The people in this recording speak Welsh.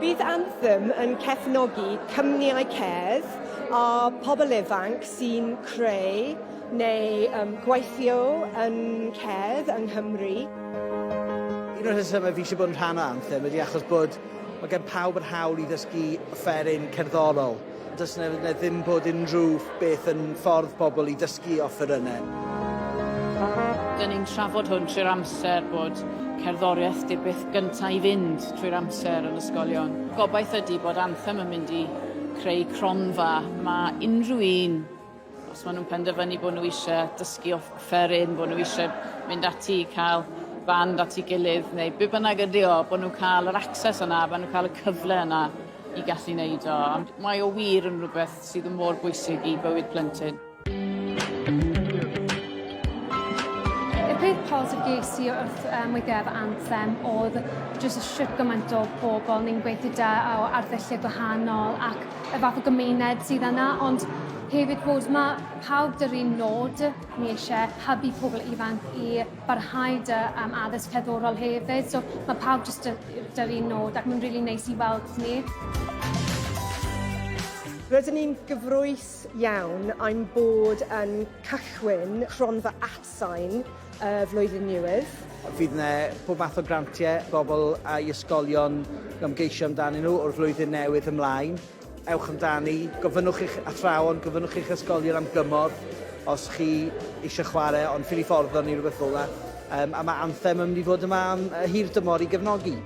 Bydd Anthem yn cefnogi cwmnïau cerdd a pobl ifanc sy'n creu neu um, gweithio yn cerdd yng Nghymru. Un o'r rhesymau fi eisiau bod yn rhan o Anthem ydy achos bod mae gen pawb yr hawl i ddysgu offeryn cerddorol. Does 'na ddim bod unrhyw beth yn ffordd pobl i ddysgu offerynnau. Dyn ni'n trafod hwn trwy'r amser bod cerddoriaeth 'di'r beth gynta i fynd trwy'r amser yn ysgolion. Gobaith ydi bod Anthem yn mynd i creu cronfa ma' unrhyw un os ma' nhw'n penderfynu bod nhw eisiau dysgu offeryn, bod nhw eisiau mynd ati i cael band at ei gilydd neu be bynnag ydi o, bod nhw'n cael yr access yna, bod nhw'n cael y cyfle yna i gallu neud o. Ond mae o wir yn rhywbeth sydd yn mor bwysig i bywyd plentyn. Y peth positif ges i wrth um, weithio efo Anthem oedd jyst y shwt gymaint o bobl ni'n gweithio 'da o arddulliau gwahanol ac y fath o gymuned sydd yna, ond hefyd fod ma' pawb 'da'r un nod, ni eisiau hybu pobl ifanc i barhau 'da um, addysg cerddorol hefyd, so mae pawb jyst 'da'r un nod ac mae'n rili neis i weld ni. Rydyn ni'n gyfrwys iawn ein bod yn cychwyn cronfa atsain y flwyddyn newydd. Fydd yna pob math o grantiau bobl a'i ysgolion ymgeisio amdanyn nhw o'r flwyddyn newydd ymlaen. Ewch amdani, gofynnwch i'ch athrawon, gofynnwch i'ch ysgolion am gymorth os chi eisiau chwarae ond ffili fforddo neu rhywbeth fel 'na. Um, a mae Anthem yn mynd i fod yma am hir dymor i gefnogi.